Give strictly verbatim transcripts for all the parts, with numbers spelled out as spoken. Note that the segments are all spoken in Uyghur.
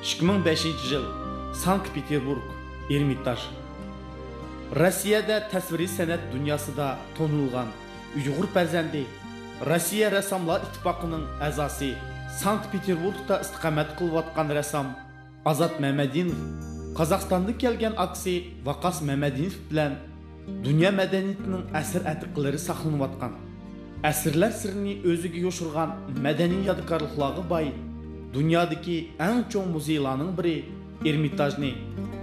ئىككى مىڭ بەشىنچى يىل، سانكت پېتېربۇرگ، ئېرمىتاژ. روسىيەدە تەسۋىرىي سەنئەت دۇنياسىدا تونۇلغان ئۇيغۇر پەرزەنتى، روسىيە رەسساملار ئىتتىپاقىنىڭ ئەزاسى، سانكت پېتېربۇرگدا ئىستىقامەت قىلىۋاتقان رەسسام ئازات مەمەدىنوف، قازاقىستاندىن كەلگەن ئاكىسى ۋاقاس مەمەدىنوف بىلەن دۇنيا مەدەنىيىتىنىڭ ئەسەر ئەتىقىلىرى ساقلىنىۋاتقان، ئەسىرلەر سىرىنى ئۆزىگە يوشۇرغان مەدەنىي يادىكارلىقلارغا باي دۇنيادىكى ئەڭ چوڭ مۇزېيلارنىڭ بىرى ئېرمىتاژنى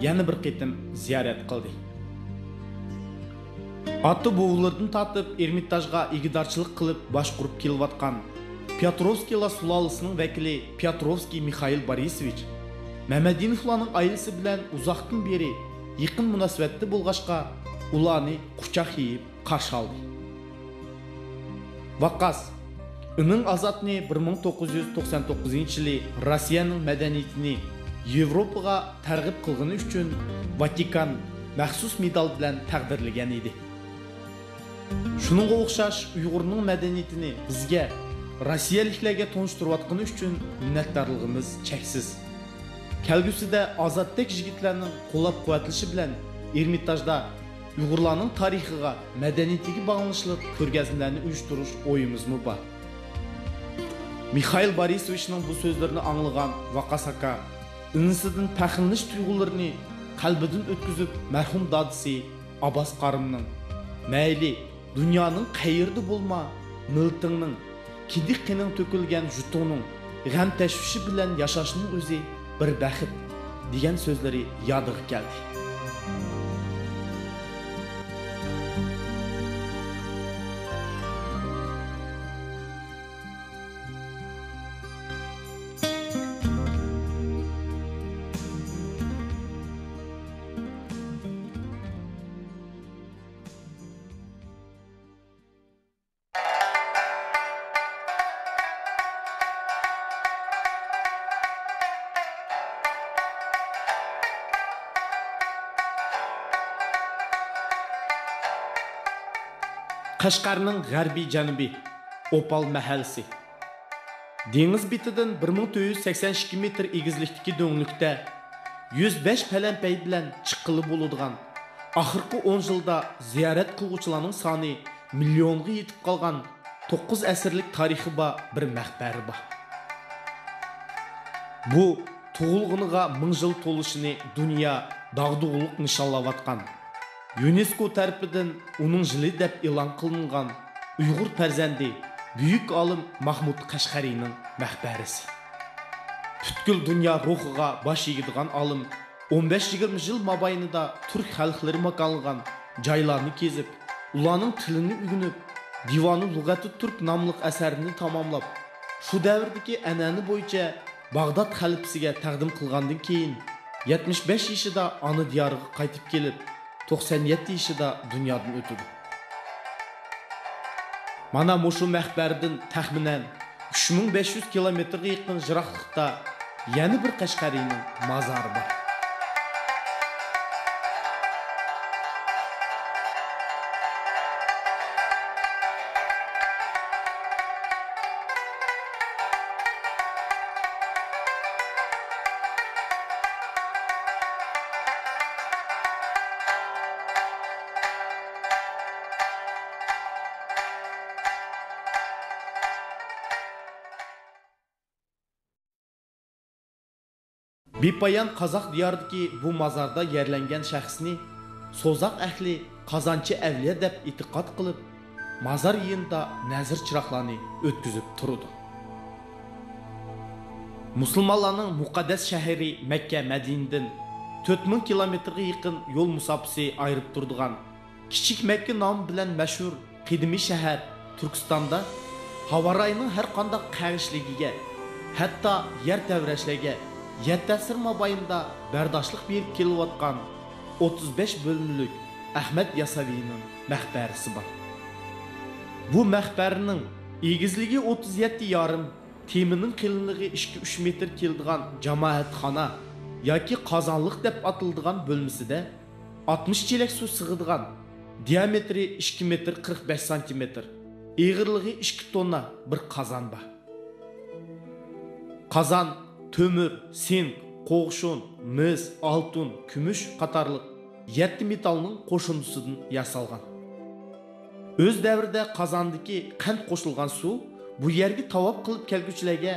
يەنە بىر قېتىم زىيارەت قىلدى. ئاتا-بوۋىلىرىدىن تارتىپ ئېرمىتاژغا ئىگىدارچىلىق قىلىپ باشقۇرۇپ كېلىۋاتقان پياتروۋسكىيلار سۇلالىسىنىڭ ۋەكىلى پياتروۋسكىي مىخائىل بورىسوۋىچ مەمەدىنوفلارنىڭ ئائىلىسى بىلەن ئۇزاقتىن بېرى يېقىن مۇناسىۋەتتە بولغاچقا، ئۇلارنى قۇچاق يېيىپ قارشى ئالدى. ۋاقاس ئىنىڭ ئازاتنى بىر مىڭ توققۇز يۈز توقسان توققۇزىنچى يىلى روسىيەنىڭ مەدەنىيىتىنى ياۋروپىغا تەرغىب قىلغىنى ئۈچۈن ۋاتىكان مەخسۇس مېدال بىلەن تەقدىرلىگەن ئىدى. شۇنىڭغا ئوخشاش ئۇيغۇرنىڭ مەدەنىيىتىنى بىزگە، روسىيەلىكلەرگە تونۇشتۇرۇۋاتقىنى ئۈچۈن مىننەتدارلىقىمىز چەكسىز. كەلگۈسىدە ئازاتتەك يىگىتلەرنىڭ قوللاپ-قۇۋۋەتلىشى بىلەن ئېرمىتاژدا ئۇيغۇرلارنىڭ تارىخىغا، مەدەنىيىتىگە باغلىنىشلىق كۆرگەزمىلەرنى ئۇيۇشتۇرۇش ئويىمىزمۇ بار. مىخائىل بورىسوۋىچنىڭ بۇ سۆزلىرىنى ئاڭلىغان ۋاقاس ئاكا ئىنىسىدىن پەخىرلىنىش تۇيغۇلىرىنى قەلبىدىن ئۆتكۈزۈپ، مەرھۇم دادىسى ئابباس قارىمنىڭ، مەيلى دۇنيانىڭ قەيىرىدە بولما، مىللىتىڭنىڭ، كىندىك قېنىڭ تۆكۈلگەن يۇرتۇڭنىڭ غەم تەشۋىشى بىلەن ياشاشنىڭ ئۆزى بىر بەخت، دېگەن سۆزلىرى يادىغا كەلدى. قەشقەرنىڭ غەربىي جەنۇبى، ئوپال مەھەللىسى. دېڭىز بېتىدىن بىر مىڭ تۆت يۈز سەكسەن ئىككى مېتىر ئېگىزلىكتىكى دۆڭلۈكتە يۈز بەش پەلەمپەي بىلەن چىققىلى بولىدىغان، ئاخىرقى ئون يىلدا زىيارەت قىلغۇچىلارنىڭ سانى مىليونغا يېتىپ قالغان توققۇز ئەسىرلىك تارىخى بار بىر مەقبەرە بار. بۇ تۇغۇلغىنىغا مىڭ يىل تولۇشىنى دۇنيا داغدۇغىلىق نىشانلاۋاتقان، يۇنېسكو تەرىپىدىن ئۇنىڭ يىلى دەپ ئېلان قىلىنغان ئۇيغۇر پەرزەنتى، بۈيۈك ئالىم ماھمۇد قەشقەرىنىڭ مەقبەرىسى. پۈتكۈل دۇنيا روھىغا باش ئېگىدىغان ئالىم ئون بەش يىگىرمە يىل مابەينىدە تۈرك خەلقلىرى ماكانلىغان جايلارنى كېزىپ، ئۇلارنىڭ تىلىنى ئۆگىنىپ، دىۋانۇ لۇغەتۇ تۈرك ناملىق ئەسەرنى تاماملاپ، شۇ دەۋردىكى ئەنئەنە بويىچە باغداد خەلىپىسىگە تەقدىم قىلغاندىن كېيىن، يەتمىش بەش يېشىدا ئانا دىيارىغا قايتىپ كېلىپ، توقسان يەتتە يېشىدا دۇنيادىن ئۆتىدۇ. مانا مۇشۇ مەقبەرىدىن تەخمىنەن ئۈچ مىڭ بەش يۈز كىلومېتىرغا يېقىن يىراقلىقتا يەنە بىر قەشقەرىنىڭ مازارى بار. بىپايان قازاق دىيارىدىكى بۇ مازاردا يەرلەنگەن شەخسنى سوزاق ئەھلى قازانچى ئەۋلىيا دەپ ئېتىقاد قىلىپ، مازار يېنىدا نەزىر چىراغلارنى ئۆتكۈزۈپ تۇرىدۇ. مۇسۇلمانلارنىڭ مۇقەددەس شەھىرى مەككە مەدىنىدىن تۆت مىڭ كىلومېتىرغا يېقىن يول مۇساپىسى ئايرىپ تۇرىدىغان كىچىك مەككە نامى بىلەن مەشھۇر قەدىمىي شەھەر تۈركىستاندا ھاۋا رايىنىڭ ھەر قانداق قەغىشلىكىگە، ھەتتا يەر تەۋرەشلەرگە يەتتە ئەسىر مابەينىدە بەرداشلىق بېرىپ كېلىۋاتقان ئوتتۇز بەش بۆلمىلىك ئەخمەت ياساۋىنىڭ مەقبەرىسى بار. بۇ مەقبەرىنىڭ ئېگىزلىكى ئوتتۇز يەتتە يارىم، تېمىنىڭ قېلىنلىقى ئىككى ئۈچ مېتىر كېلىدىغان جامائەتخانا ياكى قازانلىق دەپ ئاتىلىدىغان بۆلمىسىدە ئاتمىش چېلەك سۇ سىغىدىغان، دىيامېتىرى ئىككى مېتىر قىرىق بەش سانتىمېتىر، ئېغىرلىقى ئىككى توننا بىر قازان بار. قازان تۆمۈر، سىنك، قوغۇشۇن، مىس، ئالتۇن، كۈمۈش قاتارلىق يەتتە مېتالنىڭ قوشۇندىسىدىن ياسالغان. ئۆز دەۋرىدە قازاندىكى قەنت قوشۇلغان سۇ بۇ يەرگە تاۋاپ قىلىپ كەلگۈچىلەرگە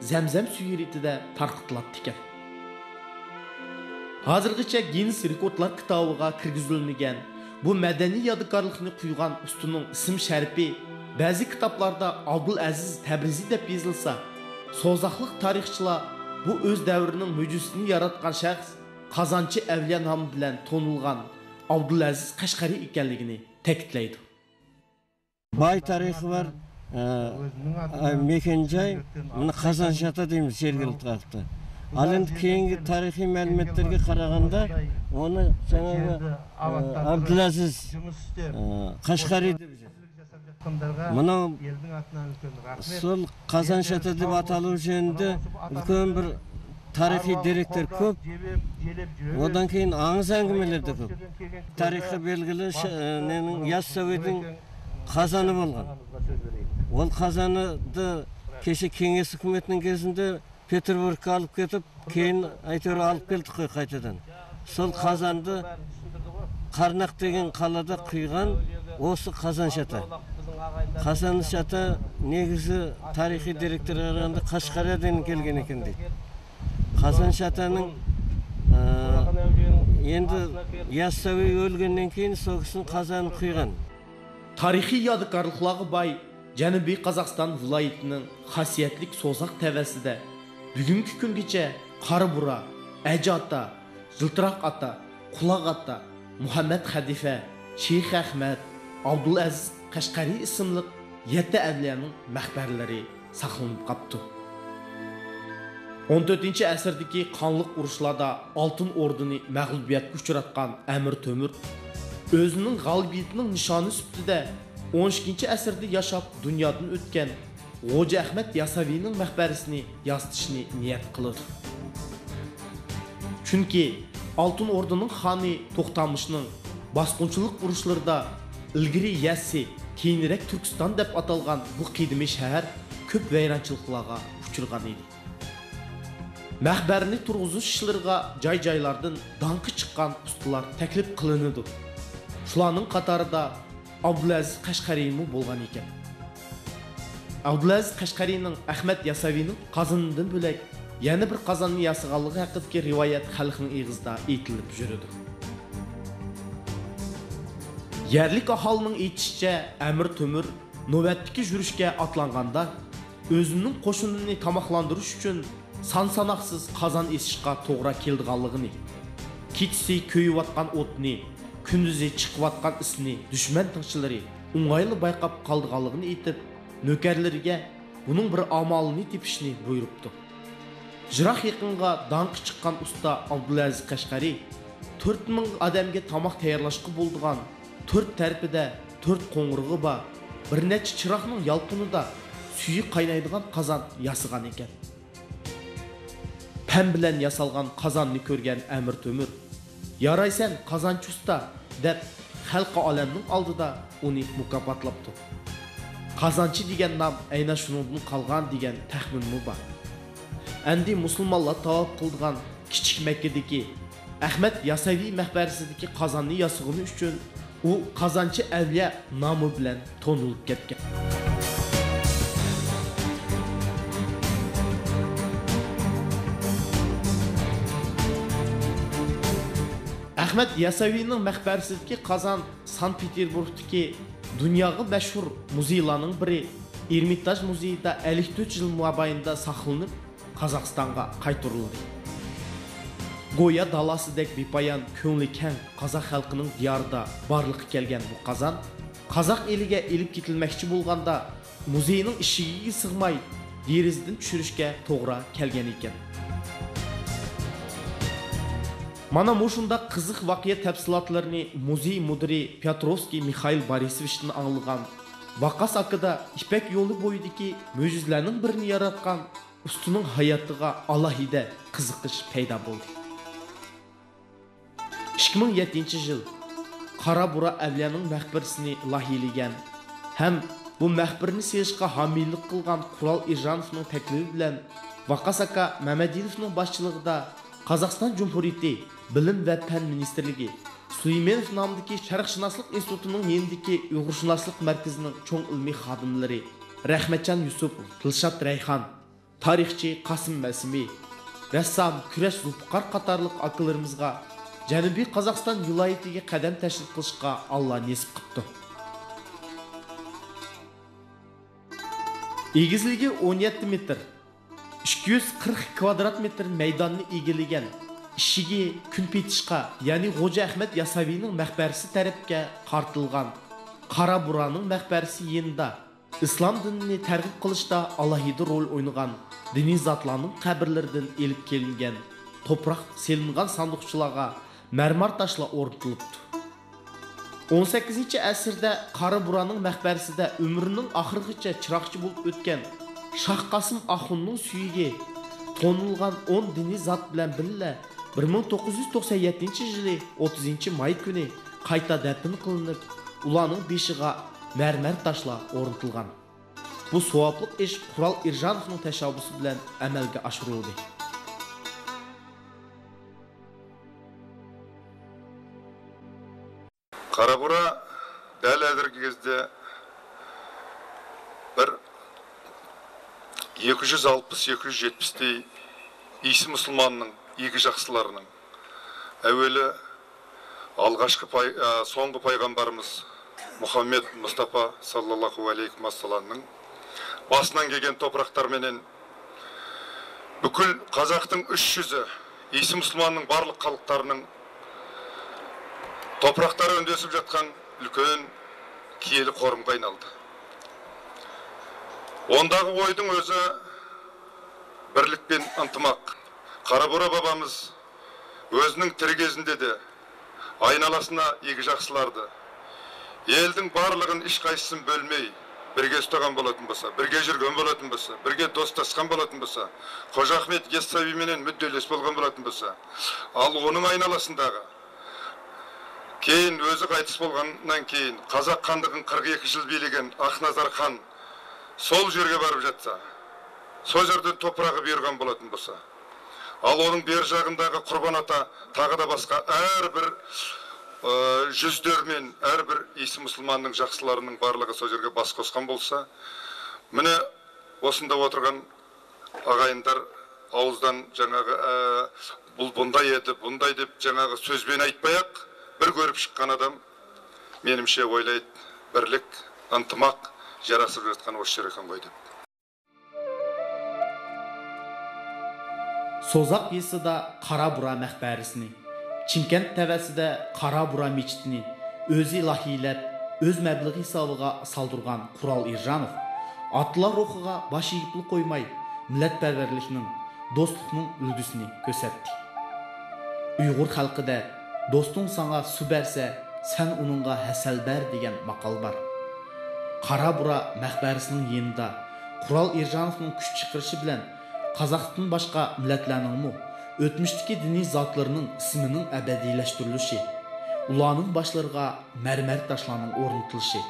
زەمزەم سۈيى رېتىدە تارقىتىلاتتىكەن. ھازىرغىچە گىننېس رېكورتلار كىتابىغا كىرگۈزۈلمىگەن بۇ مەدەنىي يادىكارلىقنى قۇيغان ئۇستىنىڭ ئىسىم شەرىپى بەزى كىتابلاردا ئابدۇلئەزىز تەبرىزى دەپ يېزىلسا، سوزاقلىق تارىخچىلار بۇ ئۆز دەۋرىنىڭ مۆجىزىسىنى ياراتقان شەخس قازانچى ئەۋلىيا نامى بىلەن تونۇلغان ئابدۇلئەزىز قەشقەرى ئىكەنلىكىنى تەكىتلەيدۇ. باي تارىخى بار، ئە، ئە، مېكەنجاي، بۇنى قازانشاتا دەيمىز جەرگىلىك تارىختا. ئەمدى كېيىنكى تارىخىي مەلۇماتلارغا قارىغاندا، ئۇنى جەنابى، ئە، ئابدۇلئەزىز، ئە، قەشقەرى دەپ. مانا، سول قازانشاتا دەپ ئاتالغۇچى ئەمدى ئۈلكەن بىر تارىخىي دېرەكلەر كۆپ. ئۇندىن كېيىن ئاڭزا ئەڭگىمىلەردە كۆپ. تارىخقا بەلگىلىك، ئە، نېنىڭ، ياسسەۋىنىڭ قازانى بولغان. ئۇ قازانىدا كېشە كېڭەش ھۆكۈمەتنىڭ گېزىتىدە پېتېربۇرگقا ئېلىپ كېتىپ، كېيىن ئەيتىۋېرىپ ئېلىپ كەلدۇق قوي قايتىدىن. سول قازاندا قارناق دېگەن قالىدا قۇيغان ئوسۇ قازانشاتا. قازانشاتا نېگىزى تارىخىي دېرەكلەرگە قارىغاندا قەشقەردىن كەلگەن ئىكەن دەيدۇ. قازانشاتانىڭ، ئە، ئەمدى ياسسەۋى ئۆلگەندىن كېيىن سوكىسىنى قازانغا قۇيغان. تارىخىي يادىكارلىقلارغا باي جەنۇبىي قازاقىستان ۋىلايىتىنىڭ خاسىيەتلىك سوزاق تەۋەسىدە بۈگۈنكى كۈنگىچە قارا بۇرا، ئەجى ئاتا، يىلتىراق ئاتا، قۇلاق ئاتا، مۇھەممەد خەلىپە، شېيىخ ئەخمەت، ئابدۇلئەزىز قەشقەرى ئىسىملىق يەتتە ئەۋلىيانىڭ مەقبەرىلىرى ساقلىنىپ قاپتۇ. ئون تۆتىنچى ئەسىردىكى قانلىق ئۇرۇشلاردا ئالتۇن ئوردىنى مەغلۇبىيەتكە ئۇچراتقان ئەمىر تۆمۈر ئۆزىنىڭ غالىبىيىتىنىڭ نىشانى سۈپىتىدە ئون ئىككىنچى ئەسىردە ياشاپ دۇنيادىن ئۆتكەن غوجا ئەخمەت ياساۋىنىڭ مەقبەرىسىنى ياسىتىشنى نىيەت قىلىدۇ. چۈنكى ئالتۇن ئوردىنىڭ خانى توختامىشنىڭ باسقۇنچىلىق ئۇرۇشلىرىدا ئىلگىرى يەسسى، كېيىنرەك تۈركىستان دەپ ئاتالغان بۇ قەدىمىي شەھەر كۆپ ۋەيرانچىلىقلارغا ئۇچرىغان ئىدى. مەقبەرىنى تۇرغۇزۇش ئىشلىرىغا جاي-جايلاردىن داڭقى چىققان ئۇستىلار تەكلىپ قىلىنىدۇ. شۇلارنىڭ قاتارىدا ئابدۇلئەزىز قەشقەرىمۇ بولغان ئىكەن. ئابدۇلئەزىز قەشقەرىنىڭ ئەخمەت ياساۋىنىڭ قازىنىدىن بۆلەك يەنە بىر قازاننى ياسىغانلىقى ھەققىدىكى رىۋايەت خەلقنىڭ ئېغىزىدا ئېيتىلىپ يۈرىدۇ. يەرلىك ئاھالىنىڭ ئېيتىشىچە، ئەمىر تۆمۈر نۆۋەتتىكى يۈرۈشكە ئاتلانغاندا، ئۆزىنىڭ قوشۇنىنى تاماقلاندۇرۇش ئۈچۈن سان-ساناقسىز قازان ئېسىشقا توغرا كېلىدىغانلىقىنى، كېچىسى كۆيۈۋاتقان ئوتنى، كۈندۈزى چىقىۋاتقان ئىسنى دۈشمەن تىڭچىلىرى ئوڭايلا بايقاپ قالىدىغانلىقىنى ئېيتىپ، نۆكەرلىرىگە بۇنىڭ بىر ئامالىنى تېپىشنى بۇيرۇپتۇ. يىراق يېقىنغا داڭقى چىققان ئۇستا ئابدۇلئەزىز قەشقەرى تۆت مىڭ ئادەمگە تاماق تەييارلاشقا بولىدىغان، تۆت تەرىپىدە تۆت قوڭغۇرىقى بار، بىر نەچچە چىراغنىڭ يالقۇنىدا سۈيى قاينايدىغان قازان ياسىغان ئىكەن. پەم بىلەن ياسالغان قازاننى كۆرگەن ئەمىر تۆمۈر، «يارايسەن، قازانچى ئۇستا!» دەپ، خەلقى ئالەمنىڭ ئالدىدا ئۇنى مۇكاپاتلاپتۇ. قازانچى دېگەن نام ئەينە شۇنىڭدىن قالغان دېگەن تەخمىنمۇ بار. ئەمدى مۇسۇلمانلار تاۋاپ قىلىدىغان كىچىك مەككىدىكى ئەخمەت ياساۋى مەقبەرىسىدىكى قازاننى ياسىغىنى ئۈچۈن ئۇ قازانچى ئەۋلىيا نامى بىلەن تونۇلۇپ كەتكەن. ئەخمەت ياساۋىنىڭ مەقبەرىسىدىكى قازان سانكت پېتېربۇرگتىكى دۇنياغا مەشھۇر مۇزېيلارنىڭ بىرى ئېرمىتاژ مۇزېيىدا ئەللىك تۆت يىل مابەينىدە ساقلىنىپ، قازاقىستانغا قايتۇرۇلدى. گويا دالاسىدەك بىپايان كۆڭلى كەڭ قازاق خەلقىنىڭ دىيارىدا بارلىققا كەلگەن بۇ قازان قازاق ئېلىگە ئېلىپ كېتىلمەكچى بولغاندا، مۇزېينىڭ ئىشىكىگە سىغماي، دېرىزىدىن چۈشۈرۈشكە توغرا كەلگەن ئىكەن. مانا مۇشۇنداق قىزىق ۋەقە تەپسىلاتلىرىنى مۇزېي مۇدىرى پياتروۋسكىي مىخائىل بورىسوۋىچتىن ئاڭلىغان ۋاقاس ئاكىدا يىپەك يولى بويىدىكى مۆجىزىلەرنىڭ بىرىنى ياراتقان ئۇستىنىڭ ھاياتىغا ئالاھىدە قىزىقىش پەيدا بولدى. ئىككى مىڭ يەتتىنچى يىل قارا بۇرا ئەۋلىيانىڭ مەقبىرىسىنى لايىھىلىگەن ھەم بۇ مەقبىرىنى سېلىشقا ھامىيلىق قىلغان قورال ئىرژانوفنىڭ تەكلىپى بىلەن ۋاقاس ئاكا مەمەدىنوفنىڭ باشچىلىقىدا قازاقىستان جۇمھۇرىيىتى بىلىم ۋە پەن مىنىستىرلىكى، سۇلېيمېنوف نامىدىكى شەرقشۇناسلىق ئىنستىتۇتىنىڭ يېنىدىكى ئۇيغۇرشۇناسلىق مەركىزىنىڭ چوڭ ئىلمىي خادىملىرى رەھمەتجان يۈسۈپوف، دىلشات رەيھان، تارىخچى قاسىم مەسىمى، رەسسام كۈرەش زۇلپىقار قاتارلىق ئاكىلىرىمىزغا جەنۇبىي قازاقىستان ۋىلايىتىگە قەدەم تەشرىپ قىلىشقا ئاللا نېسىپ قىپتۇ. ئېگىزلىكى ئون يەتتە مېتىر، ئىككى يۈز قىرىق كۋادرات مېتىر مەيداننى ئىگىلىگەن، ئىشىكى كۈنپېتىشقا، يەنى غوجا ئەخمەت ياساۋىنىڭ مەقبەرىسى تەرەپكە قارىتىلغان قارا بۇرانىڭ مەقبەرىسى يېنىدا ئىسلام دىنىنى تەرغىب قىلىشتا ئالاھىدە رول ئوينىغان دىنىي زاتلارنىڭ قەبرىلىرىدىن ئېلىپ كېلىنگەن توپراق سېلىنغان ساندۇقچىلارغا مەرمەر تاشلار ئورنىتىلىپتۇ. ئون سەككىزىنچى ئەسىردە قارا بۇرانىڭ مەقبەرىسىدە ئۆمرىنىڭ ئاخىرىغىچە چىراغچى بولۇپ ئۆتكەن شاھ قاسىم ئاخۇننىڭ سۈيىگى تونۇلغان ئون دىنىي زات بىلەن بىللە بىر مىڭ توققۇز يۈز توقسان يەتتىنچى يىلى ئوتتۇزىنچى ماي كۈنى قايتا دەپنە قىلىنىپ، ئۇلارنىڭ بېشىغا مەرمەر تاشلار ئورنىتىلغان. بۇ ساۋابلىق ئىش قورال ئىرژانوفنىڭ تەشەببۇسى بىلەن ئەمەلگە ئاشۇرۇلدى. قارا بۇرا دەل ھازىرقى كېزدە بىر ئىككى يۈز ئالتمىش، ئىككى يۈز يەتمىش ئىسى مۇسۇلماننىڭ ئىگە شەخسلەرنىڭ ئەۋۋىلى ئالغاشقى پاي-، ئە، سوڭغى پايغامبىرىمىز مۇھەممەد مۇستافا ساللاللاھۇ ئەلەيھى ۋەسەللەمنىڭ باشىنىڭ كەلگەن توپراقلار مېنەن پۈتكۈل قازاقنىڭ ئۈچ يۈزى ئىسى مۇسۇلماننىڭ بارلىق خەلقلەرنىڭ توپراقلار ئۈندىسىپ ياتقان ئۈلكەن كىيىلى قورۇمغا ئايلاندى. ئۇنداغ ئويدىن ئۆزى بىرلىك بىلەن ئىنتىماق. قارا بۇرا بابامىز ئۆزىنىڭ تىرىك ئېزىندىدە ئاينالاسىنا ئىگە شەخسلەردە ئەلنىڭ بارلىقىنى ھېچقايسىسىنى بۆلمەي، بىرگە ئۆستۈرگەن بولاتتىم بولسا، بىرگە يۈرگەن بولاتتىم بولسا، بىرگە دوستلاشقان بولاتتىم بولسا، خوجا ئەخمەت ياساۋى مېنەن مۇددىلەس بولغان بولاتتىم بولسا، ئال ئۇنىڭ ئاينالاسىنداغا كېيىن ئۆزى قايتىس بولغاندىن كېيىن قازاق خانلىقىنى قىرىق ئىككى يىل بىلىگەن ئاقنازار خان سول يەرگە بارىپ ياتسا، سول يەردىن توپراققا بۇيرۇغان بولاتتىم بولسا، ئال ئۇنىڭ بېرى جاغىنداغا قۇربان ئاتا تاغىدا باسقا ھەر بىر، ئى، يۈز دۆرمىن، ھەر بىر ئىسى مۇسۇلماننىڭ شەخسلىرىنىڭ بارلىقى سول يەرگە باس قوسقان بولسا، مانا ئۇسۇندا ئولتۇرغان ئاغايىندار ئاغزىدىن جاڭاغى، ئە، بۇ بۇنداي ئىدى، بۇنداي دەپ جاڭاغى سۆز بىلەن ئېيتماياق، بىر كۆرۈپ چىققان ئادەم مېنىڭچە ئويلايدۇ، بىرلىك، ئىنتىماق ياراسىپ ياتقان ئوشۇ يەركەن غوي دەپ. سوزاق يېزىسىدا قارا بۇرا مەقبەرىسىنى، چىمكەنت تەۋەسىدە قارا بۇرا مېچىتىنى ئۆزى لايىھىلەپ، ئۆز مەبلىغى ھېسابىغا سالدۇرغان قورال ئىرژانوف ئاتىلار روھىغا باش ئېگىپلا قويماي، مىللەتپەرۋەرلىكنىڭ، دوستلۇقنىڭ ئۈلگىسىنى كۆرسەتتى. ئۇيغۇر خەلقىدە، «دوستۇڭ ساڭا سۇ بەرسە، سەن ئۇنىڭغا ھەسەل بەر» دېگەن ماقال بار. قارا بۇرا مەقبەرىسىنىڭ يېنىدا قورال ئىرژانوفنىڭ كۈچ چىقىرىشى بىلەن قازاقتىن باشقا مىللەتلەرنىڭمۇ ئۆتمۈشتىكى دىنىي زاتلىرىنىڭ ئىسمىنىڭ ئەبەدىيلەشتۈرۈلۈشى، ئۇلارنىڭ باشلىرىغا مەرمەر تاشلارنىڭ ئورنىتىلىشى،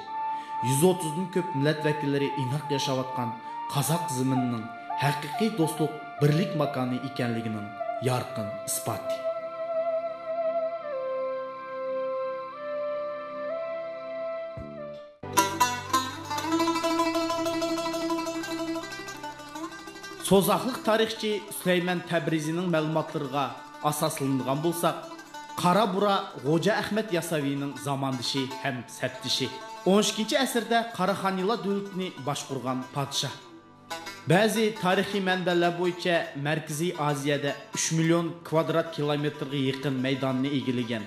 يۈز ئوتتۇزدىن كۆپ مىللەت ۋەكىللىرى ئىناق ياشاۋاتقان قازاق زېمىنىنىڭ ھەقىقىي دوستلۇق، بىرلىك ماكانى ئىكەنلىكىنىڭ يارقىن ئىسپاتى. سوزاقلىق تارىخچى سۈلەيمان تەبرىزىنىڭ مەلۇماتلىرىغا ئاساسلىنىدىغان بولساق، قارا بۇرا غوجا ئەخمەت ياساۋىنىڭ زاماندىشى ھەم سەپدىشى. ئون ئىككىنچى ئەسىردە قاراخانىيلار دۆلىتىنى باشقۇرغان پادىشاھ. بەزى تارىخىي مەنبەلەر بويىچە مەركىزىي ئازىيەدە ئۈچ مىليون كۋادرات كىلومېتىرغا يېقىن مەيداننى ئىگىلىگەن،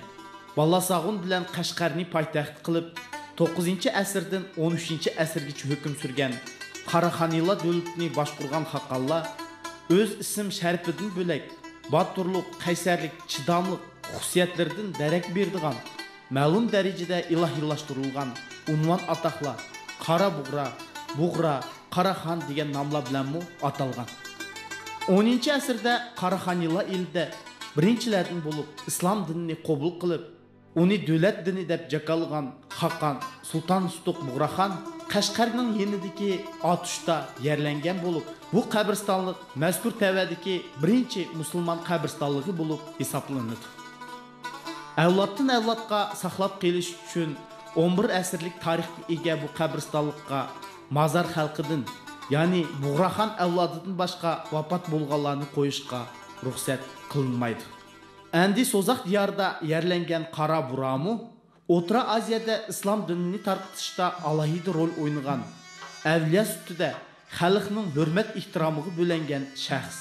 بالاساغۇن بىلەن قەشقەرنى پايتەخت قىلىپ، توققۇزىنچى ئەسىردىن ئون ئۈچىنچى ئەسىرگىچە ھۆكۈم سۈرگەن قاراخانىيلار دۆلىتىنى باشقۇرغان خاقانلار ئۆز ئىسىم شەرىپىدىن بۆلەك باتۇرلۇق، قەيسەرلىك، چىداملىق خۇسۇسىيەتلىرىدىن دېرەك بېرىدىغان مەلۇم دەرىجىدە ئىلاھىيلاشتۇرۇلغان ئۇنۋان ئاتاقلار قارا بۇغرا، بۇغرا، قاراخان دېگەن ناملار بىلەنمۇ ئاتالغان. ئونىنچى ئەسىردە قاراخانىيلار ئېلىدە بىرىنچىلەردىن بولۇپ ئىسلام دىنىنى قوبۇل قىلىپ، ئۇنى دۆلەت دىنى دەپ جاكارلىغان خاقان سۇلتان سۇتۇق بۇغراخان قەشقەرنىڭ يېنىدىكى ئاتۇشتا يەرلەنگەن بولۇپ، بۇ قەبرىستانلىق مەزكۇر تەۋەدىكى بىرىنچى مۇسۇلمان قەبرىستانلىقى بولۇپ ھېسابلىنىدۇ. ئەۋلادتىن ئەۋلادقا ساقلاپ قېلىش ئۈچۈن ئون بىر ئەسىرلىك تارىخقا ئىگە بۇ قەبرىستانلىققا مازار خەلقىدىن، يەنى بۇغراخان ئەۋلادىدىن باشقا ۋاپات بولغانلارنى قويۇشقا رۇخسەت قىلىنمايدۇ. ئەندى سوزاق دىيارىدا يەرلەنگەن قارا بۇرامۇ ئوتتۇرا ئازىيەدە ئىسلام دىنىنى تارقىتىشتا ئالاھىدە رول ئوينىغان، ئەۋلىيا سۈپىتىدە خەلقنىڭ ھۆرمەت ئېھتىرامىغا بۆلەنگەن شەخس.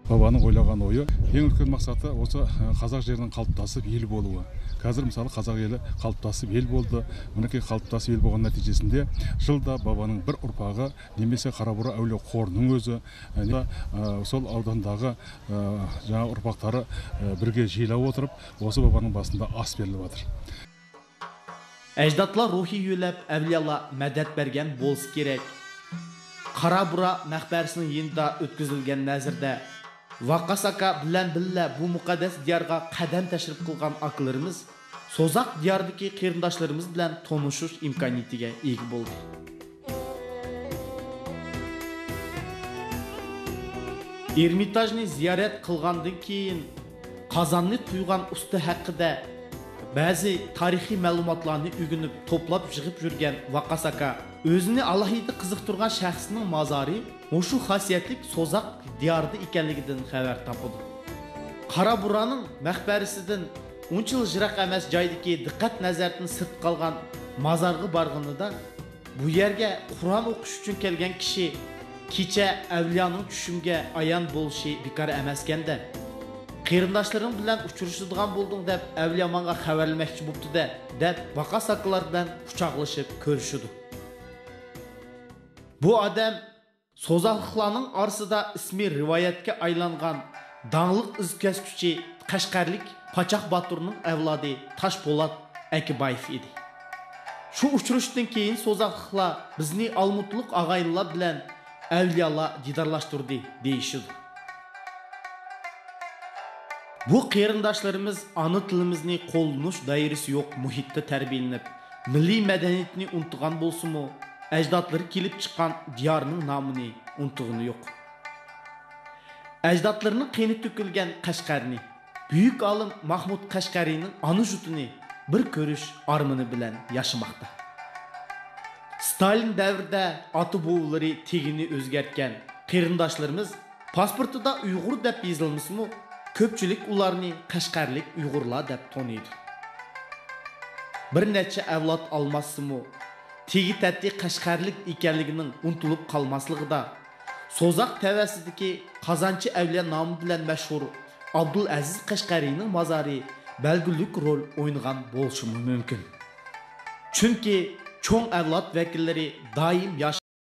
بابانىڭ ئويلىغان ئويى ئەڭ ئۈلكەن مەقسەتى بولسا قازاق يېرىنىڭ قالىپلىشىپ يىل بولۇشى. ھازىر مىسالى قازاق يېرى قالىپلىشىپ يىل بولدى. مۇنىڭكى قالىپلىشىپ يىل بولغان نەتىجىسىندە يىلدا بابانىڭ بىر ئۇرپاقى نېمىسى قارا بۇرا ئەۋلىيا قورىنىڭ ئۆزى، سول ئاۋدانداغا جاڭا ئۇرپاقلىرى بىرگە يىغىلىپ ئولتۇرۇپ، بولسا بابانىڭ بېشىدا ئاس بېرىلىۋاتىدۇ. ئەجدادلار روھى يۆلەپ، ئەۋلىيالار مەدەت بەرگەن بولسا كېرەك. قارا بۇرا مەقبەرىسىنىڭ يېنىدا ئۆتكۈزۈلگەن نەزىردە، ۋاقاس ئاكا بىلەن بىللە بۇ مۇقەددەس دىيارغا قەدەم تەشرىپ قىلغان ئاكىلىرىمىز سوزاق دىيارىدىكى قېرىنداشلىرىمىز بىلەن تونۇشۇش ئىمكانىيىتىگە ئىگە بولدى. ئېرمىتاژنى زىيارەت قىلغاندىن كېيىن، قازاننى قۇيغان ئۇستا ھەققىدە بەزى تارىخىي مەلۇماتلارنى ئۆگىنىپ، توپلاپ يىغىپ يۈرگەن ۋاقاس ئاكا ئۆزىنى ئالاھىدە قىزىقتۇرغان شەخسنىڭ مازارى مۇشۇ خاسىيەتلىك سوزاق دىيارىدا ئىكەنلىكىدىن خەۋەر تاپىدۇ. قارا بۇرانىڭ مەقبەرىسىدىن ئۇنچىۋالا يىراق ئەمەس جايدىكى دىققەت نەزەردىن سىرت قالغان مازارغا بارغىنىدا، بۇ يەرگە قۇرئان ئوقۇش ئۈچۈن كەلگەن كىشى كېچە ئەۋلىيانىڭ چۈشۈمگە ئايان بولۇشى بىكار ئەمەسكەن-دە. قېرىنداشلىرىڭ بىلەن ئۇچرىشىدىغان بولدۇڭ دەپ ئەۋلىيا ماڭا خەۋەرلىمەكچى بوپتۇ-دە، دەپ ۋاقاس ئاكىلار بىلەن قۇچاقلىشىپ كۆرۈشىدۇ. بۇ ئادەم سوزاقلىقلارنىڭ ئارىسىدا ئىسمى رىۋايەتكە ئايلانغان داڭلىق ئىز كەسكۈچى قەشقەرلىك پاچاق باتۇرنىڭ ئەۋلادى تاشپولات ئەكىبايېف ئىدى. شۇ ئۇچرىشىشتىن كېيىن سوزاقلىقلار بىزنى ئالمۇتىلىق ئاغايىنلار بىلەن ئەۋلىيالار دىدارلاشتۇردى دېيىشىدۇ. بۇ قېرىنداشلىرىمىز ئانا تىلىمىزنى قوللىنىش دائىرىسى يوق مۇھىتتا تەربىيەلىنىپ، مىللىي مەدەنىيىتىنى ئۇنتۇغان بولسىمۇ، ئەجدادلىرى كېلىپ چىققان دىيارنىڭ نامىنى ئۇنتۇغىنى يوق. ئەجدادلىرىنىڭ قېنى تۆكۈلگەن قەشقەرنى بۈيۈك ئالىم ماھمۇد قەشقەرىنىڭ ئانا يۇرتىنى بىر كۆرۈش ئارمىنى بىلەن ياشىماقتا. ستالىن دەۋرىدە ئاتا-بوۋىلىرى تېگىنى ئۆزگەرتكەن قېرىنداشلىرىمىز پاسپورتىدا ئۇيغۇر دەپ يېزىلمىسىمۇ، كۆپچىلىك ئۇلارنى قەشقەرلىك ئۇيغۇرلار دەپ تونۇيدۇ. بىر نەچچە ئەۋلاد ئالماشسىمۇ، تېگى-تەتتى قەشقەرلىك ئىكەنلىكىنىڭ ئۇنتۇلۇپ قالماسلىقىدا، سوزاق تەۋەسىدىكى قازانچى ئەۋلىيا نامى بىلەن مەشھۇر ئابدۇلئەزىز قەشقەرىنىڭ مازارى بەلگىلىك رول ئوينىغان بولۇشىمۇ مۇمكىن. چۈنكى چوڭ ئەۋلاد ۋەكىللىرى دائىم ياش